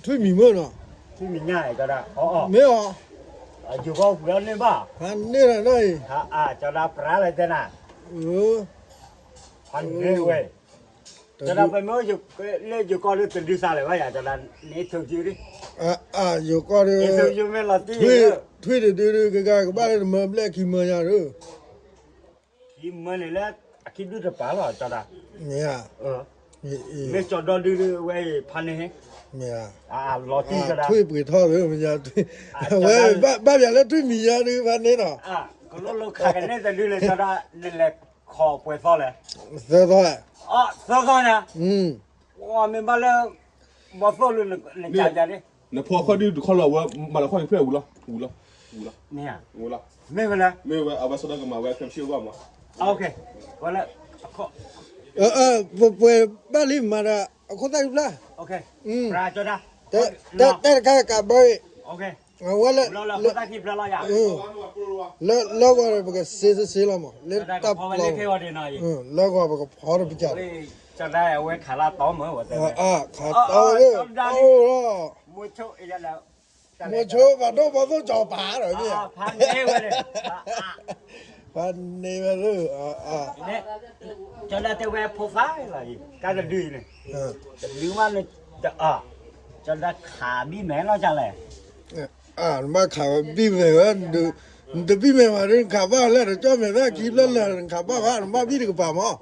ထွံၣ်မံၤမ့ၢ်နီၤ, ထွံၣ်မံၤညါ ကၠီဒၣ်, မ့ၢ်အီၤ, ယိၤကီၢ်ပှ့ၤအီၤန့ၣ်ဘၣ်, ဖးန့ၢ်လီၤနီၤအံၤ, ကၠီဒၣ်ပြးလၢတဲနၤ, ဖးန့ၢ်ဝဲ, ကၠီဒၣ်ပမ့ၢ်လၢယိၤကီၢ်ဒုးတဒုစးလၢၤဘၣ်ယၤ ကၠီဒၣ်န့ၣ် interview ဒုး, ယိၤကီၢ်ဒုး, ထွံၣ်တဒုဒုးကကါကဘၣ်လၢတမၢဘျဲၣ်ခံမၢညါဒုး ခံမၢန့ၣ်လၢ အခံဒုတပာ်လီၤ ကၠီဒၣ်, မ့ၢ်ဧါ, မ့ၢ်ကၠီဒီဒုဒုးဝဲအံၤဖးန့ၢ်, မ့ၢ်ဧါ, လီၤတံၢ်ကၠီဒၣ်, ထွံၣ်ပှ့ၤထီၣ်လၢမ့ၢ်ညါ, ဝဲဘၣ်ဘၣ်ပၠးလၢထွံၣ်မံၤညါဒုးဖးန့ၢ်နီၤ, ကလိၣ်လိၣ်ခးကန့ၢ်တဒုလၢကၠီဒၣ် နလဲၤခီၣ်ပှဲၤသီလဲၣ်, သၢသီ, သၢသီညါ, မ့ၢ်ဘၣ်လၢ ဘီသိၣ်လၢနကၠီဒၣ်န့ၣ် နဖီခီၣ်ဒုးတခီလီၤဝဲ မၤလီၤခီၣ်ဖျဲၣ်ဝံၤလီၤ, ဝံၤလီၤ, ဝံၤလီၤ, ဝံၤလီၤ, မ့ၢ်ဝဲလၢ, မ့ၢ်ဝဲ အဝဲစီဒီကမၤဝဲ ခဲမုၢ်ဆ့ၣ်အဂီၢ်မး, ဝဲလၢ, ပပှဲၤဘၣ်လံမၤဒီး အခိၣ်သၣ်ဖျါ, တဲတခါကးဘၢအံၤ, အဝဲလၢ, လၢဂီၤဒီးပကစ့စ့လီၤမး လၢတၢ်ပျီ, လၢဂီၤပကဖီတပကၢ်လီၤ, ခးတီဝဲလၢ, မိၢ်ဆိဘၣ်ဒိၣ်ဘီသိၣ်ကၠီၤပၤဒီး, ဖးန့ၢ်ဝဲလၢ, ကၠီဒၣ်တဲဝဲဖိသၣ်လီၤအံၤ တၢ်တဒုအံၤန့ၣ်, တဒုမးန့ၣ်, ကၠီဒၣ်ခးဘံၣ်မဲာ်လီၤကၠီလဲၣ်, နဘၣ်ခးဝဲဘံၣ်မဲာ်ဝဲ, နတဘံၣ်မဲာ်ဘၣ်ဒီး နခးဘၣ်လဲၣ် နကၠီမဲာ်သၣ်ခံဖျၢၣ်လၢာ် နခးဘၣ်ဘၣ် နဘၣ်ဘံၣ်တကပၤမး,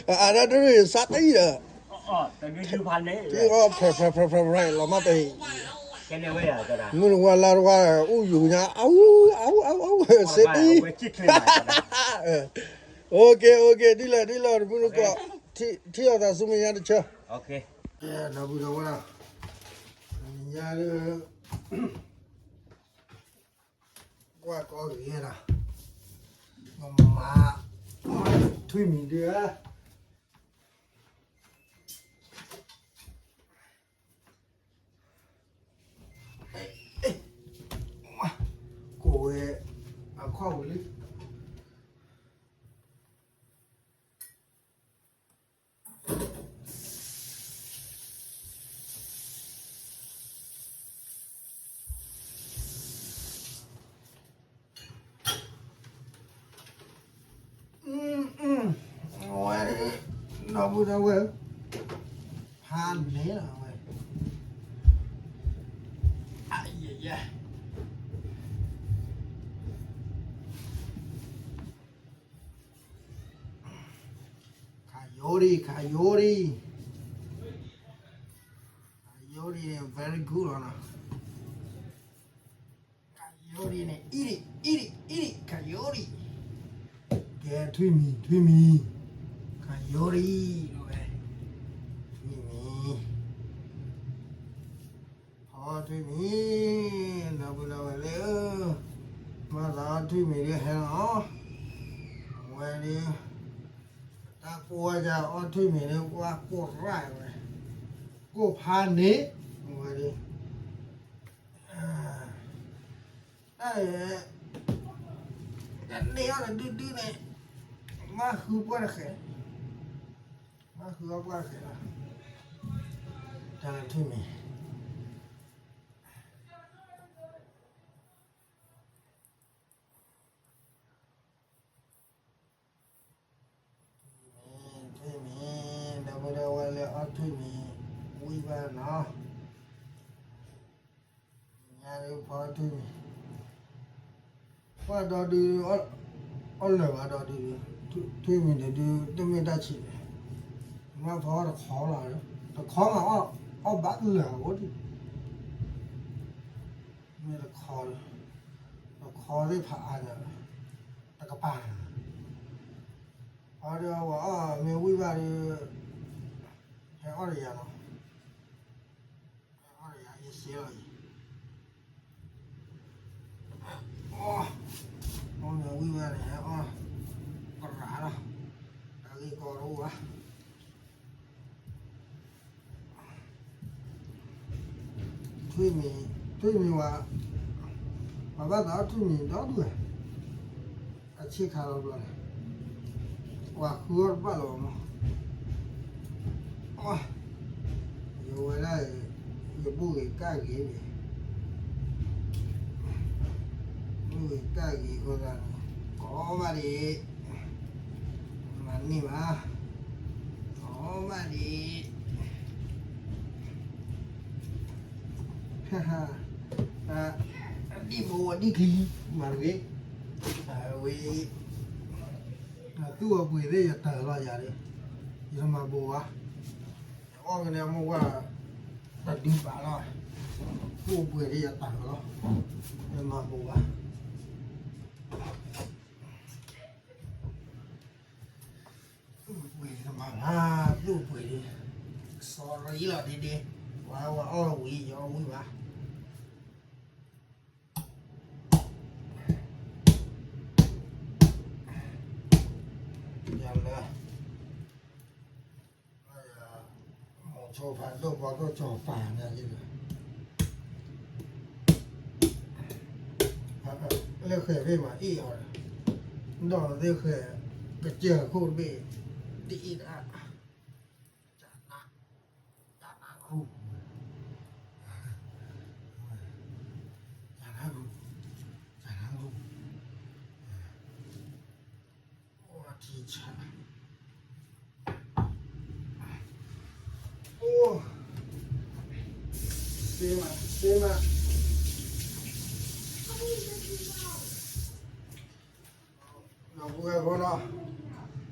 အဒၣ်ဒုးစးတအံၤဒီး, ထံအီၣ်ဖဲးဖဲးဖဲးဖဲးဖဲးလီၤမးတဟ့ၣ်, မုၢ်တဝါလါတဝါ အိၣ်ယူၤညါ အူအူအူအူ စ့တအံၤ, အိၣ်က့ၤ အိၣ်က့ၤ ဒ်လဲၣ်ဒ်လဲၣ် တမုၢ်တကိး, ထံၣ်အီၣ်သးဆူမဲာ်ညါတဆၢ, ဒီပုၢ်ဒီဝဲၢ်, ညါဒုး, ကွၢ်ကီဂ့ၤနီၤ, မၤ, ထွံၣ်မံၤဒုးဧါ ကိးဝဲ, အခီၣ်ပူၤလံ, ဝဲ, ဒီပုၢ်ဒီဝဲၢ်, ဖးန့ၢ်လီၤဝဲ, အယဲယဲ Coyote, coyote, coyote န့ၣ် very good လီၤနီၤ, coyote န့ၣ် eat it, eat it, eat it, coyote, ကဲ ထွံၣ်မံၤ ထွံၣ်မံၤ, coyote လီၤဝဲ, ထွံၣ်မံၤ ဖီထွံၣ်မံၤ, ဒီပုၢ်ဒီဝဲၢ်လၢ, ဘၣ်သးထွံၣ်မံၤဒုးဟဲလီၤ, ဝဲဒုး, တၢ်ကိၢ်ဝဲဒၣ်အီၣ်ထွံၣ်မံၤဒုး ဝဲကိၢ်ရၣ်ဝဲ, ကိၢ်ဖးန့ၣ်, ဝဲဒုး, တၢ်, တၢ်န့ၢ်အီၣ်တဒုဒုန့ၣ်, ဘၣ်ဃုပှၢ်တဃဲး, ဘၣ်ဃုအီၣ်ပှၢ်တဃဲးလီၤ, တၢ်လၢထွံၣ်မံၤ ထွံၣ်မံၤ, ထွံၣ်မံၤ, ဒီပုၢ်ဒီဝဲၢ်လၢအီၣ်ထွံၣ်မံၤ, ဝံၣ်ဘၣ်နီၤ, ညါဒုးဖီထွံၣ်မံၤ, ပှၢ်ဒီဒု, အီၣ်လၢာ်ဘၣ်ဒီဒု, ထွံၣ်မံၤတဒု, တမ့ၢ်တၢ်ဆံးန့ၣ်, မ့ၢ်ဖီတခီလီၤ, တခီမး, အီၣ်ဘၣ်လၢာ်အဃိဒုး မ့ၢ်တခီ, တခီသ့ၣ်ဖးအါညါ, တကပၤ, အီၣ်ဒီးဝဲအီၣ်မ့ၢ်ဝံၣ်ဘၣ်ဒီး, ဟဲအီၣ်ဒီးယၤလီၤ, ဟဲအီၣ်ဒီးယၤ ယစ့လီၤအံၤ, အီၣ်မ့ၢ်ဝံၣ်ဘၣ်န့ၣ် ဟဲအီၣ်, ကရၤလီၤ, တၢ်ဂ့ၢ်ကီတအိၣ်ဘၣ် ထွံၣ်မံၤ, ထွံၣ်မံၤဝဲ, ပှၤဘၣ်သးအီၣ်ထွံၣ်မံၤဒီဒူၣ်ဝဲ, အဆ့ၣ်ခါလီၤဘျီန့ၣ်, ပှၤဃုအီၣ်တဘၣ်လၢၤဘၣ်မး, ယဝဲဒၣ်အံၤ ကၣ်ဂ့ၤန့ၣ်, မ့ၢ်ဝဲကၣ်ဂ့ၤအဃိသတးန့ၣ် ကီဘၣ်ဒံး, မၤန့ၢ်ဘၣ်, ကီဘၣ်ဒံး, ဒ်မိၢ်ဝဲဒ်ခံ မၤတဂ့ၤ, အဝဲ သူၣ်အပှ့ၤသ့ၣ်ယတၢ်လီၤယၤန့ၣ်, ယတမၤဘိးဘၣ်, ယအီၣ်ကန့ၣ်အမိၢ်ဝဲ တဒုဘၣ်လီၤ, သူၣ်အပှ့ၤသ့ၣ်ယတၢ်လီၤ, ယတမၤဘိးဘၣ်, သူၣ်အပှ့ၤတမၤဘၣ်, သူၣ်အပှ့ၤဒ်, sorry လီၤဒ့ဒ့, ဝဲဝဲအီၣ်ဝံၤ ယအီၣ်ဝံၤဘၣ် ယၤလၢ မိၤဆိဖးဒိၣ်ဘီဒိၣ်ကၠီၤပၤန့ၣ်, လၢဃဲၤဘ့ၣ်မးအ့ၣ်အီၤ, ဒီးသ့ၣ်ဃဲၤ ကစၢၢ်ခိၣ်တဘ့ၣ်, တအ့ၣ်တအါ, ကနၣ်, ကနၣ်ဃူ, ကနၣ်ဃူ, ကနၣ်ဃူ, ထံဆး အိၣ်, စ့မး စ့မး, ဒီပုၢ်ဝဲၢ်ဖိနီၤ,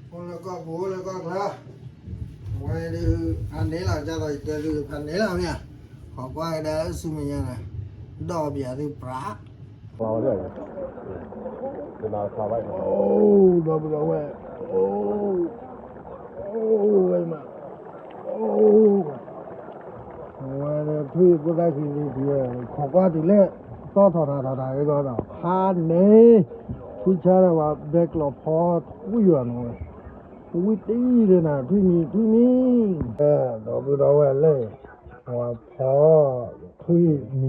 အိၣ်လၢကီၢ်ပူၤလၢကီၢ်ချၢ, ဝဲဒုးဖးန့ၢ်လီၤ ကၢ်သိးယတဲသုဖးန့ၢ်လီၤမ့ၢ်ဧါ, ခိးကွၢ်ကဒါဆူမဲာ်ညါန့ၣ်, ဒီးပယၤသုပြး ဒီပုၢ်ဒီဝဲၢ်, အိၣ်, အိၣ်ဝဲမး, အိၣ်, ဝဲလၢထွံၣ်ဖိသၣ်ခံသ့ၣ်တဖၣ်, ခိးကွၢ်တုၤလၢ တီၢ်ထီၣ်ထီၣ်ထီၣ်ထီၣ်ဂ့ၤဂီၤဒီး ဖးန့ၢ်, ထွံၣ်ဆါဒီးဝဲဘဲကျိးဖီထွံၣ်ယွၤနီၤဝ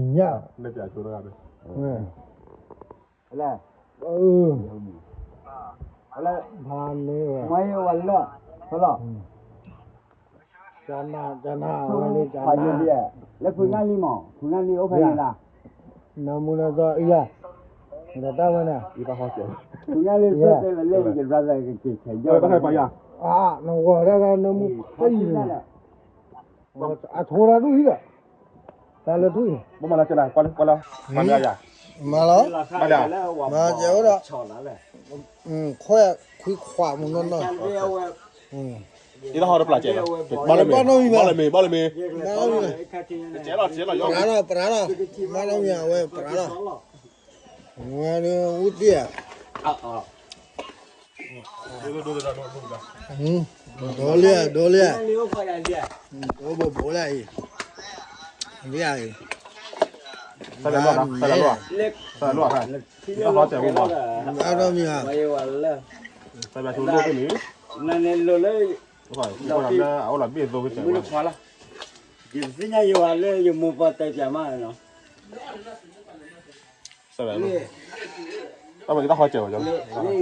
ဲ, ဝံတံၢ်လၢနၤ ထွံၣ်မံၤ ထွံၣ်မံၤ, ဒီပုၢ်ဒီဝဲၢ်လၢ ဝဲဖီထွံၣ်မံၤညၣ် လၢ ဖးန့ၢ်ဝဲ, ကနၣ် ကနၣ်ဝဲလၢကနၣ်, လၢဖုနၣ်လံမး ဖုနၣ်လံအိၣ်ဖဲန့ၣ်လၢ, နမူနသီအံၤ, ဒီးတၢ်ဝဲန့ၣ်, ဖုနၣ်လံ အ, နဂီၤတၢ်ဂၤနမူဖးယံၤန့ၣ်, အထိးတၢ်ဒူၣ်အံၤဒီး, တၢ်လၢထွံၣ်န့ၣ်, မၤလီၤ, မၤစဲးအိၣ်ဒီး, ခွဲခွံခွးမူနီၢ်နီၢ်, ယတဟီၣ်တပျၢ်စဲးလီၤ, ဘၣ်လၢမ့ၢ်, ဘၣ်လၢမ့ၢ်, ဘၣ်လၢမ့ၢ်, ပရၤလီၤ ပရၤလီၤ, ဘၣ်လၢမ့ၢ်အဝဲပရၤလီၤ, ဝဲဒၣ်ဝူတံၢ်ဧါ ဒိလံဧါ ဒိလံဧါ, ဒိဘိဘိလံအံၤ, လံဧါအံၤ, တၢ်လီၢ်, တၢ်လီၢ်, ဘၣ်ဒီးမ့ၢ်ဧါ, တၢ်ဘၣ်ထူလိၣ်သ့ၣ်န့ၣ်, နန့ၣ်လိၣ်လၢ, အအိၣ်လီၤဘ့ၣ်သိးကစဲးဝဲ, ယသ့ၣ်ညါယွၤလၢယမိၢ်ပှၢ်တဲပၠးမးနီၤ တၢ်ဘၣ်ယတၢ်ဟီစဲးဝဲ, ယတၢ်ဟီစဲးဝဲ, ယ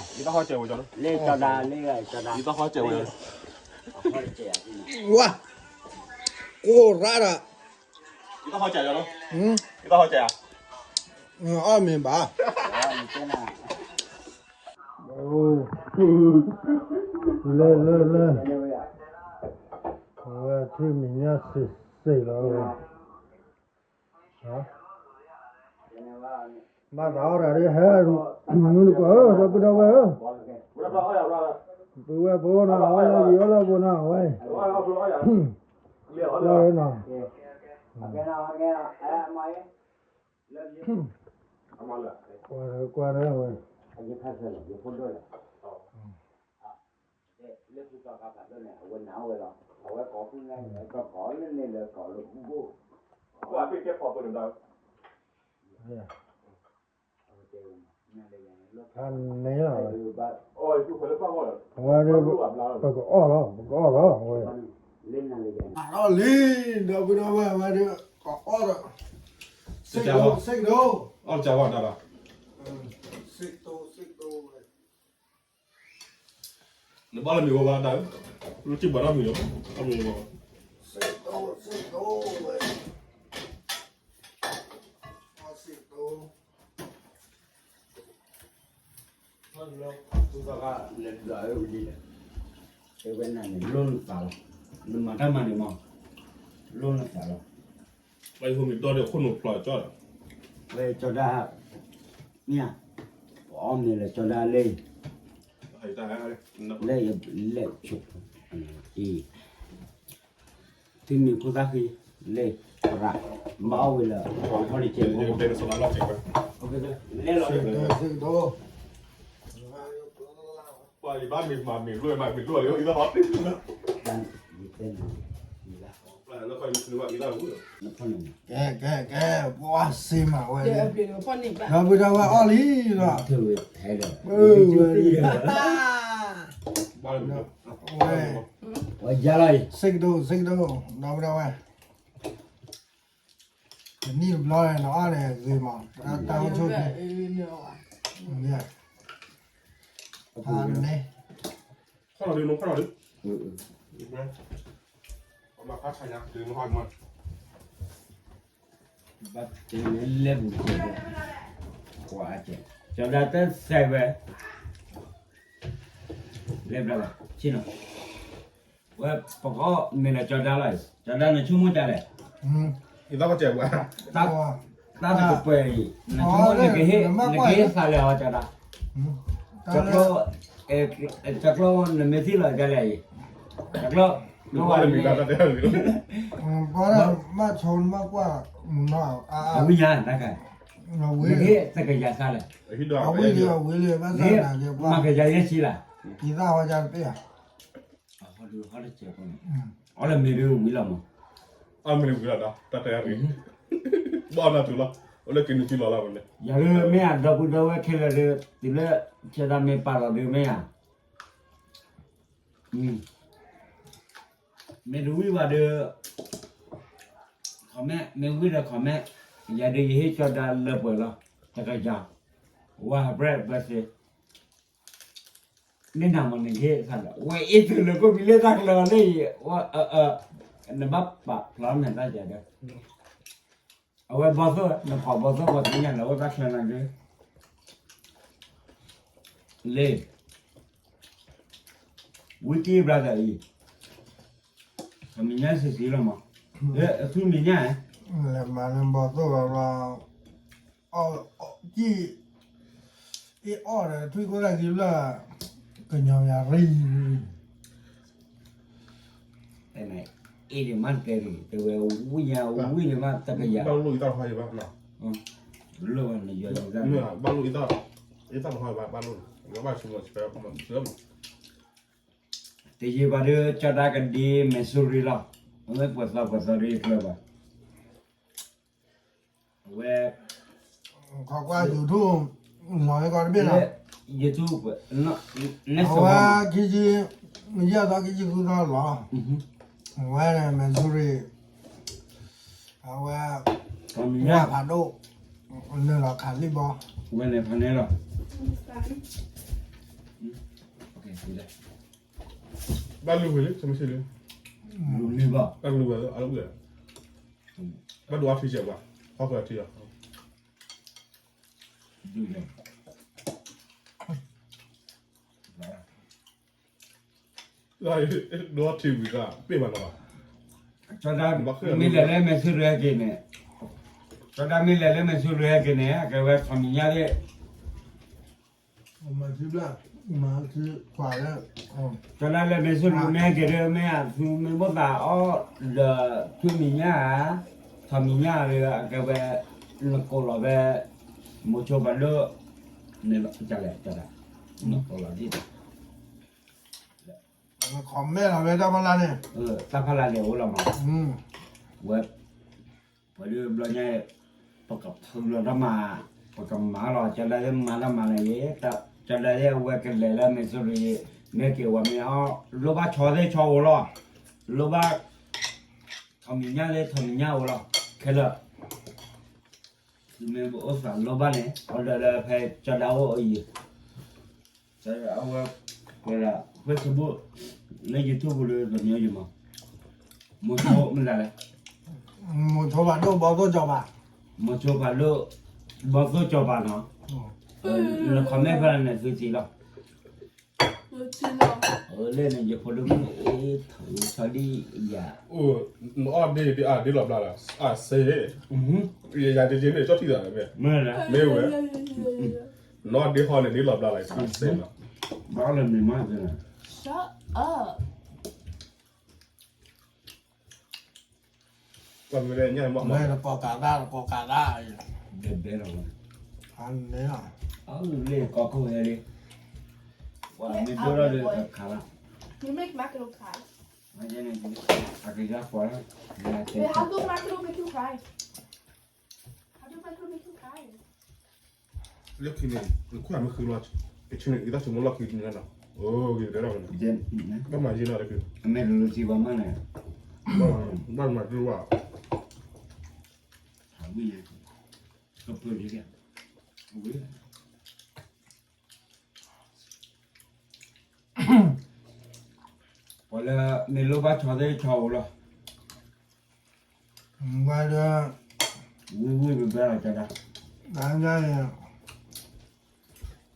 တၢ်ဟီစဲးဝဲ, ဝါ, ကိၢ်ရၣ်ဒီး, ယတၢ်ဟီစဲး, ယတၢ်ဟီစဲးဧါ, အီၣ်မ့ၤဘၣ်, လၢ လၢ လၢ, အဝဲထွံၣ်မံၤညၣ်စ့ၢ်စ့ၢ်လီၤဝဲ ဘၣ်သးအီၣ်တၢ်ဒ်ဟဲ, မုၢ်တကိးဧၢ ဒီပုၢ်ဒီဝဲၢ်ဧၢ, ပုၢ်ဝဲၢ်ဖိနီၤ အီၣ်လၢယံၤအီၣ်လၢပူၤနီၤ အဝဲ, လီၤနီၤ, ကွၢ်ကွၢ်ဝဲ လၢပူၤသီခါဖးဒိၣ်န့ၣ် အဝဲနၤဝဲလီၤ. အဝဲကိးဖုနၢ်န့ၣ် ကကိးလၢန့ၣ်လၢကိးလၢပူၤဘိၣ်, အဝဲပ့ၤကဲဖီၣ်ပၢၢ်န့ၣ်ဒီး, ဖးန့ၢ်လီၤ, အဝဲဒၣ် ပကအီၣ်လီၤ ပကအီၣ်လီၤ အဝဲ, အီၣ်လံ ဒီပုၢ်ဒီဝဲၢ် အဝဲဒၣ် ကအီၣ်ဒီး စ့ၢ်ကီး စ့ၢ်ကီး အီၣ်တကးဝဲဒၣ်လီၤ, စ့ၢ်ကီး စ့ၢ်ကီးဝဲ နဘၣ်လၢမ့ၢ်ဝဲဘၣ်ဒၣ်, လူစ့ၢ်ဘၣ်ထီၣ်မ့ၢ်လီၤ, အမ့ၢ်ဝဲ, စ့ၢ်ကီး စ့ၢ်ကီးဝဲ, သူသီခါလဲၤဒွးဝဲဝံၤလံဒီး, တဲဝဲနၤန့ၣ် လိၣ်နသးလီၤ, နမၤတၢ်မၤန့ၣ်မး, လိၣ်နသးလီၤ, ဝဲယဟိမံၤဒီဒီးခိၣ်နူာ်ဖျိးကၠီဒီး, ဝဲကၠီဒၣ်, မ့ၢ်ဧါ, ပအီၣ်မ့ၤလၢကၠီဒၣ်လၢ လၢယလဲၤဆိ, အံၤ သုမ့ၢ်ဖိသၣ်ဃံ, လၢသရၣ်, ဘၣ်အီၣ်ဝဲလၢ ပှၤဖီၣ်န့ၣ်ကဲ, လဲၤလီၤ, ပှၤယဘၣ်မ့ၢ်မၤမ့ၢ်လိၣ်မၤမ့ၢ်လိၣ်လၢအံၤလီၤ, ကဲကဲကဲ, ပှၤစ့မးဝဲ, ဒီပုၢ်ဒီဝဲၢ်အီၣ်လံလီၤ, ဝဲယါလီၤအံၤ, စ့ကတိၤစ့ကတိၤ, ဒီပုၢ်ဒီဝဲၢ် တနံၣ်တဘျီန့ၣ် နအီၣ်န့ၣ်ဂ့ၤမး, တၢ်အိၣ်ဆိၣ်, ဖးန့ၣ်, ဖးလီၤဒုး, ဖးလီၤဒုး, ပမၤဖးဆါညါ, ဘၣ်တဲလဲၤပူၤ, ကၠီဒၣ်တစဲးဝဲ, လဲၤဘျါဘၣ်, ဆ့ၣ်နီၤ ဝဲပကအီၣ်မ့ၤလၢကၠီဒၣ်လီၤအံၤ, ကၠီဒၣ်နဆိကမိၣ်ဒ်လဲၣ်, တၢ်တကပှဲၤအံၤ, နဆိကမိၣ်နကဟ့ၣ်, နကဟ့ၣ်သးလၢအီၤကၠီဒၣ်, ကၠီကျိ, ကၠီကျိနမ့ၢ်ထံၣ်လီၤဒ်လဲၣ်အံၤ, ကၠီကျိ, ဘၣ်ဆိဘၣ်ကွၢ်, ဝံၤညါတၢ်က, နကဟ့ၣ်သကယၤသးလဲၣ်, မၤကယၤယဲၢ်ဆံလၢ် အီၣ်လၢမ့ၤဒုးဝံၤလီၤမး, အီၣ်မ့ၤဝံၤလီၤဒီး တၢ်တဲအဂ့ၤ, ဘၣ်အီၣ်နၤတုၤလီၤ, အိၣ်လၢက့ၤနုာ်ကံလီၤလီၤဝဲန့ၣ်, ယၤဒုးမ့ၢ်အဒီပုၢ်ဒီဝဲၢ်ခဲလၢာ်ဒုး တုၤလၢဆဲးသးမ့ၢ်ပာ်လီၤဒုးမ့ၢ်ဧါ, မ့ၢ်တဝံၣ်ဘၣ်ဒီး comment, မ့ၢ်ဝံၣ်ဒီး comment, ယၤဒုးယဟ့ၣ်ကၠီဒၣ်လၢပှဲၤလီၤ, တကယၤ, ဝဲဟးပြဲးဘၢစ့ မ့ၢ်နၤမ့ၢ်နကဟ့ၣ်သးဒီး ဝဲအ့ၣ်သုးလၢကိၣ်ဖံလၢတၢ်ကျၢၤလၢယံၤ, နဘၣ်ပာ်ဖျါမဲာ်တၢ်ယၤဒီး, အဝဲဘီသိၣ် နဖီၣ်ဘီသိၣ်ပှၤသ့ၣ်ညါလၢအိၣ်တၢ်ချၢနီၤဒုး, လ့ ဝံတံၢ်ဘျါသးအံၤ, ခီမံၤညါစံးစံးလီၤမး, အထူမံၤညါ, လဲၤမၤလၢဘီသိၣ်လီၤဘျီ, အီၣ်, အီၣ်, အ့ၣ်အီၣ်ဒီးထွံၣ်ကိၢ်တၢ်ကံဘျၢ, ကညီယၤရံ, အ့ၣ်ဒံးမးတဲဒံး တဲဝဲဝံၣ်ညါဝံၣ်န့ၣ်မးတကယၤ, ဘၣ်လိၣ်အံသၣ်တဟီယဘၣ်, လိၣ်ဘၣ်နယီၤယသၣ်, ဘၣ်လိၣ်အံသၣ်, အံသၣ်တဟီယဘၣ် ဘၣ်လိၣ်, ဘၣ်ဆိကမိၣ်ဆဲးမး, တယံာ်ဘၣ်ဒီး ကၠီဒၣ်ကဒ့မဲၢ်ဆူရံလီၤ, အဝဲပှဲၤသီပှဲၤသီဒ်ကျၢၤဘၣ်, အဝဲ, ခီကွၢ် YouTube လီၤကီတဘ့ၣ်လီၤ, YouTube အဝဲခံဆံ, ယဲၢ်သီခံဆံဃုသီလီၤ, အဝဲန့ၣ်မဲၢ်ဆူရံ, အဝဲ, ဝၢ်ဖးဒိၣ်, နုာ်လီၤခးလံၣ်ဘီ, ဝဲန့ၣ်ဖးန့ၣ်လီၤ, ဘၣ်လူၤဝဲလံ, လူၤလံဘၣ်, ဘၣ်လူၤဝဲလၢအလီၢ်ဝဲ, ဘၣ်ဒိအီထံစဲးပှၤ, ဟီၣ်ခိၣ်အထံလီၤ, ဒိၣ်ထံဝံၤ ပ့ၢ်ဘၣ်နီၤ, ကၠီဒၣ်မ့ၢ်လဲၤလၢမဲၢ်ဆူရံဟဲက့ၤန့ၣ်, ကၠီဒၣ်မ့ၢ်လဲၤလၢမဲၢ်ဆူရံဟဲက့ၤန့ၣ် အကဲဝဲထီၣ်မံၤညါသ့ၣ် ကၠီဒၣ်လၢမဲၢ်ဆူရံမ့ၢ်ဟဲက့ၤဒီး မ့ၢ်အသုမ့ၢ်ဘၣ်သးအီၣ်ဒီး ထွံၣ်မံၤညၣ်ဧါ, ထီၣ်မံၤညၣ်ဧါဒီးအကဲဝဲ နကိးလီၤဖဲ မိၤဆိပၤဒိၣ်န့ၣ်လီၤ, ကလဲၣ်, နကိးလီၤဒ် comment လီၤဖဲတၢ်ဖီလာ်န့ၣ်, တၢ်ဖီလာ်န့ၣ်အိၣ်လီၤမး, ဝဲ ပှၤဒုးဘျီညါ ပကဖုလီၤတၢ်မၤ, ပကမၤလီၤ ကၠီဒၣ်သ့ၣ်မၤတၢ်မၤလၢယဲ, ကၠီဒၣ်သ့ၣ်အဝဲကလဲၤလၢမဲၢ်ဆူရံ, မ့ၢ်က့ၤဝဲမ့ၢ်အီၣ်, လိၣ်ဘၣ်ဆီသ့ၣ်ဆီအိၣ်လီၤ, လိၣ်ဘၣ် ထီၣ်မံၤညၣ်သ့ၣ်ထီၣ်မံၤညၣ်အိၣ်လီၤ, ခဲလၢာ်, သုမ့ၢ်အိၣ်သးလိၣ်ဘၣ်န့ၣ် order လၢဖဲကၠီဒၣ်အိၣ်အံၤ အဝဲ Facebook လၢ YouTube ပူၤလၢတမံၤယမး, မိၤဆိမနုၤလဲၣ်, မိၤဆိဖးဒိၣ်ဘီသိၣ်ကၠီၤပၤ, မိၤဆိဖးဒိၣ် ဘီသိၣ်ကၠီၤပၤနီၤ, န comment ဖဲန့ၣ် သုစံးလီၤ. လၢန့ၣ် ယဖိဒိၣ်မုၣ်အ့ၣ်ထီၣ်လံယၤ, နအီၣ်ဒ့ဒ့လီၤဘျါလီၤ အစ့, ယယၤတက့န့ၣ် ကၠီထံၣ်သးမ့ၢ်, မ့ၢ်ဝဲ, နအီၣ်ဒ့ဟီန့ၣ် ဒ့လီၤဘျါလီၤ အစ့လီၤ, ဘၣ်လၢမ့ၢ်မး, Shut up. တကိးကးတၢ် တကိးကးတၢ်, ဘဲဘဲလီၤ, အန့ၣ်လီၤ, အလ့ၣ်ကီၢ်ခိၣ်ဟဲလံ, ပှၤမ့ၢ်ဒိၣ်ထီၣ်ဒီးကခးလီၤ, You make mackerel cry. အကယၤပှၤလၢ, Wait, how do mackerel make you cry? How do mackerel make you cry? လၢခံန့ၣ် နခိၣ်မ့ၢ်ဃုလီၤ, ကဆူန့ၣ် အံသၣ်ဆိကမိၣ်လီၢ်ခံန့ၣ်လီၤ, အိၣ်ဂ့ၤတဲဒၣ်, ဘၣ်မၤယံၤလီၤတက့ၢ်, အမဲာ်တလူၤစံးပှၤမးန့ၣ်, ဘၣ်မၤတလူၤဘၣ်, ဝံၤ, ကပၢၤလံ, ပှၤလၢမ့ၢ်လိၣ်ဘၣ်ဆီသ့ၣ်ဆီအိၣ်လီၤ, ဝဲဒီး, ဝံၤ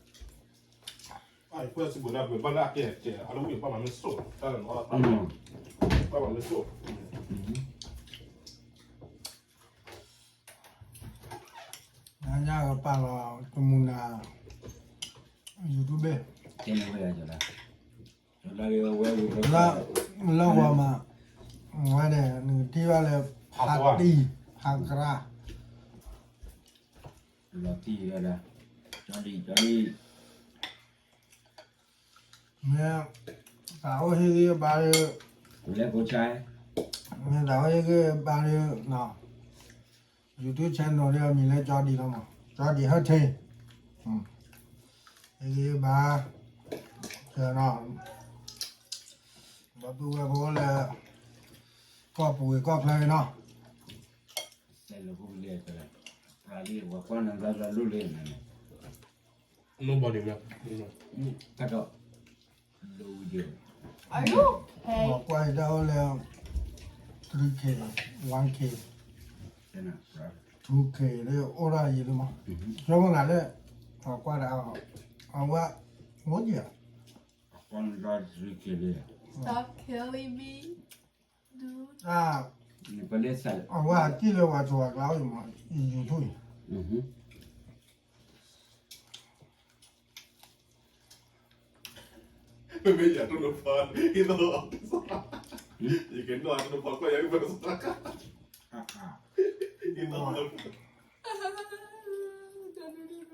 ဝံၤဘဲဘဲလီၤကဒၣ်, တၢ်ညါအံၤ, တၢ်ညါကပာ်လီၤ တမူနၤ, YouTube, လၢဝဲမး, ဝဲန့ၣ် နကထံၣ်ဘၣ်လၢ ဖးတံၢ်, ဖးကရၢ်, လီၤတံၢ်ဝဲဒၣ်, ကၠီဒံၣ်, ကၠီဒံၣ်, မ့ၢ်သးအိၣ်ဟ့ၣ်ဂံၢ်ဘါဒီး, မ့ၢ်သးအိၣ်ဟ့ၣ်ဂံၢ်ဘါဒီး, YouTube channel ဒီးအမံၤလၢကၠီဒံၣ်လီၤမး, ကၠီဒံၣ်ဟၢထ့, ဟ့ၣ်ဂံၢ်ဘါ, ဒီပုၢ်ဝဲၢ်ဖိလၢ ကီၢ်ပူၤဂ့ၤကီၢ်ချၢဂ့ၤနီၤ, နဘၣ်ဒံးမ့ၢ်, တၢ်ဒီး, ကွၢ်တၢ်အိၣ်လၢ three K, one K, two K လၢအိၣ်ဒၣ်ယံၤလံမး, ဆိကမိၣ်သးလၢ ကွၢ်တၢ်, အဝဲ, အိၣ်ယံၤ, Stop killing me, dude. အဝဲအကံၢ်လၢပှၤစိၤပှၤကျါအိၣ်အံၤမး, အံၤယူၤထူၣ်အံၤ မ့ၢ်ယၤတနီၤဖး, ယကနီၤတနီၤဖးကွၢ်ယၤကပၢၢ်စး, တၢ်မ့ၢ်အီၣ်ကလီ, မ့ၢ်မၤအံသၣ်ဖဲဘၣ်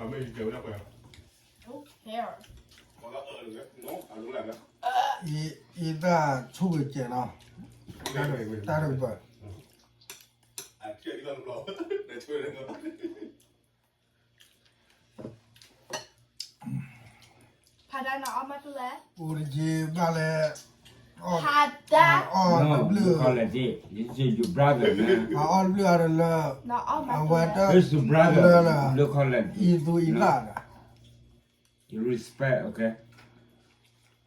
မး, အီၣ်လၢ, အံသၣ်ဆူၣ်ကစဲးနီၤ, တၢ်တကပၤ ဖးဒၣ်နအီၣ်မးတလဲၣ်, အိၣ်တက့ၢ်ဘၣ်လဲၣ်, ဖးဒၣ်, အီၣ်တဘျုး, အီၣ်တဘျုးအါတလၢ, အဝဲတ, brother, အံသူအံသၣ်ဒီး, respect, okay,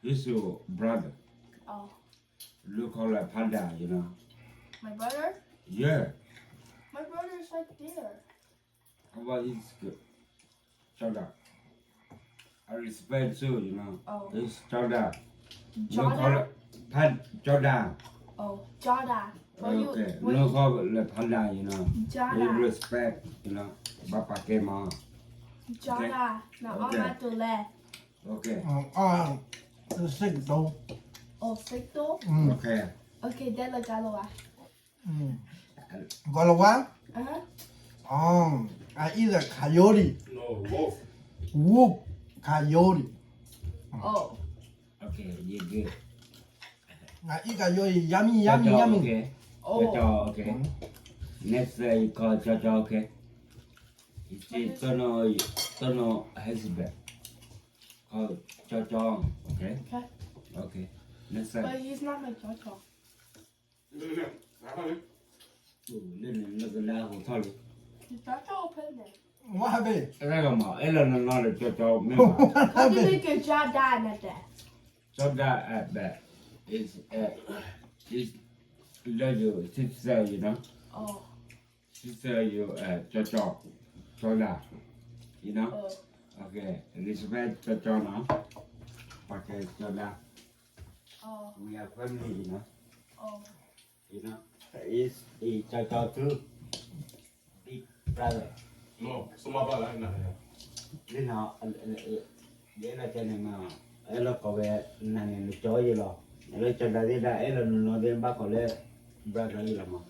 this your brother, လူ call ဖးဒၣ်, you know, my brother, yeah, my brother is right there. How about this? Jada. I respect you, you know. Oh. This Jada. Jada? Jada. Oh, Jada. Okay. No call like Panda, you know. Jada. We respect, you know. Bapa Kema. Jada. Okay. Okay. Oh, six though. Oh, six though? Mm. Okay. Okay, then the Galo. Golowa? Uh-huh. Oh, I eat a coyote. No, wolf. Wolf, coyote. Oh. Okay, you good. I eat coyote, yummy, yummy, yummy. Okay. Oh. Chocho, okay. Next, uh, you call Chocho, okay. You see, Tono, Tono husband. Call Chocho, okay? Okay. Okay. Next time. But he's not my Chocho. လၢနကလၢဟိထီၣ်လံ, ဝါဘ့ၣ်, အဲၣ်ဒိးမၤ အဲၣ်လၢနနီၢ်လၢကၠီကၠီမ့ၢ်မး, ဝါဘ့ၣ်, ကၠီဒါနတဲ, Jordan, uh, but is, uh, is love your sister, you know? Oh. Sister, you, uh, ကၠီကၠီ, Jordan, you know? Oh. Okay, respect ကၠီကၠီနီၤ, ပှၤကဲ Jordan. Oh. We are family, you know? Oh. You know, is, is ကၠီကၠီ too. Big brother. No, so my brother, I know. လၢနၤ, ယအဲၣ်ဒိးတဲန့ၣ်မး, အဲၣ်ဒိးကိးဝဲနၤန့ၣ် နကၠီယဲလီၤ. လၢကၠီဒၣ်သ့ၣ်ဒၣ် အဲၣ်ဒိးနနီၢ်သ့ၣ်ဘၣ်ကိးလၢ brother ယဲလီၤမး.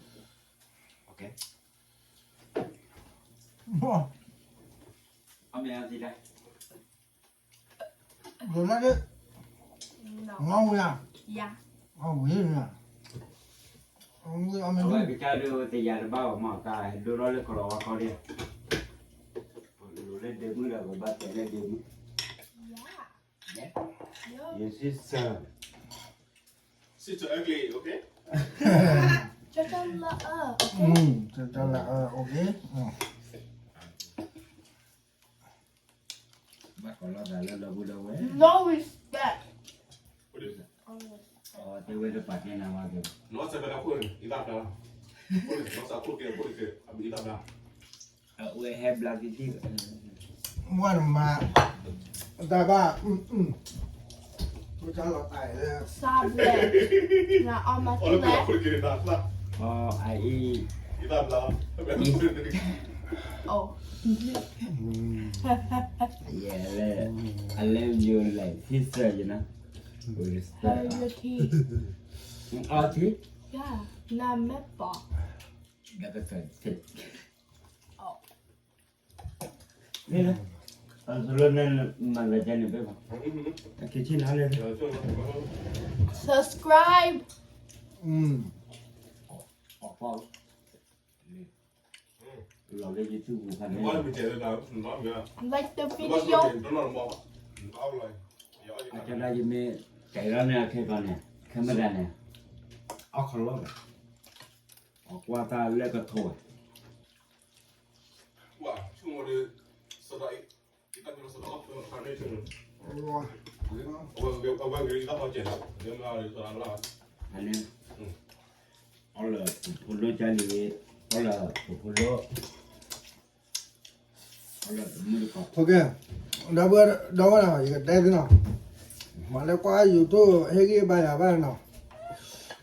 Okay. အမ့ၢ်အသံဒၣ် No. ငါဝံၤဧါ, ငါဝံၤဧါ, အဝဲကစၢ်ဒုးတယၤတဘၣ်ဘၣ်မး တၢ်ဒိၣ်ထီၣ်လၢကလီၤဝါခီဒံး, ပလိၤလၢဒ့မုၣ်ဒီး ပဘၣ်တဲလၢဒ့မုၣ်, Your sister. Sister ugly, okay? ကၠီကၠီလၢအ, okay? ကၠီကၠီလၢအ, okay? ဘၣ်ကိးလီၤသးလၢလီၤဘူးဒီးဝဲ, No respect. တဲဝဲတပာ်ကဲနၤဝဲက့ၤ, အဝဲဟဲဘျါက့ၤက့ၤ, ဝဲနမၤ, တၢ်ဘၣ်, တၢ်လီၤတၢ်လၢ, အအံၤ, ယဲ, I love you like sister, you know. Respect. Auntie? Yeah, နမ့ၢ်ပှၤ, ဒီးကစၢ်, န့ၣ်, အစလၢန့ၣ်မၤလၢကဲန့ၣ်ဘၣ်, အက့ၤဆ့ၣ်နီၤန့ၣ်, subscribe. လီၤလၢ YouTube ပူၤခါန့ၣ်, like the video. အကဲဒၣ်ယမ့ၢ်ကဲထီၣ်န့ၣ် အခဲကီန့ၣ် ခဲမုၢ်တၤန့ၣ်, အီၣ်ခီလီၢ်ဘၣ်, အကွၢ်တၢ်လၢကထိးဘၣ်. အန့ၣ်, အီၣ်လၢပဖိဒိၣ်ကၢ်လံ, အီၣ်လၢပဖိဒိၣ်, အီၣ်လၢပမုၣ်တကိး, ဒီပုၢ်ဒီဝဲၢ်နီၤ ယကတဲသုနီၤ, မၤလၢကွၢ် YouTube ဟ့ၣ်ဂံၢ်ဘါယၤဘၣ်နီၤ,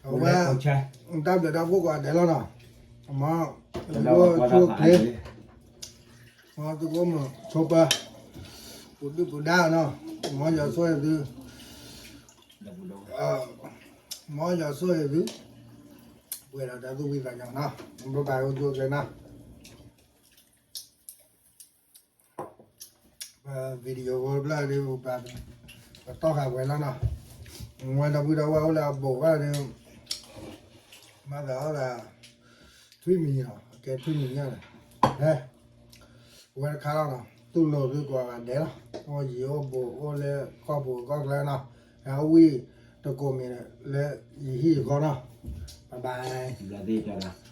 အဝဲ, တၢ်ဘျုးတၢ်ဖှိၣ်ကိးဂၤဒဲးလီၤနီၤ, မ်သုကအိၣ်မုာ်ဆိးပၢၤ, မ်သုကအိၣ်မုာ်ဆိးပၢၤ, ပူၤဒုၣ်ပူၤဒါနီၤ, မ်ယွၤဆိၣ်ဂ့ၤသု, မ်ယွၤဆိၣ်ဂ့ၤသု, ပှဲၤဒီးတၢ်သူၣ်ဖှံသးညီနီၤ, ဘၣ်ဘၣ်အိၣ်ဆူၣ်အိၣ်ချ့နီၤ. ပ video ဖိတဖျၢၣ်ဒီး ပတီၢ်ဃာ်ပှဲၤလီၤနီၤ, ဝဲဒီပုၢ်ဒီဝဲၢ်အိၣ်လၢအဘူးဘၣ်ဒီး, မၤသးအီၣ်သး, ထွံၣ်မံၤနီၤ, ကဲထွံၣ်မံၤညါန့ၣ်, ဟဲ, ဝဲတခါလီၤနီၤ, တူၢ်လိာ်သုကိးဂၤဒဲးလီၤ, အိၣ်ယံၤအိၣ်ဘူးအိၣ်လၢကီၢ်ပူၤကီၢ်ချၢနီၤ, ဟဲအိၣ်ဝံၤတကိးမံၤလၢယဟံၣ်ယဃီနီၤ, bye bye.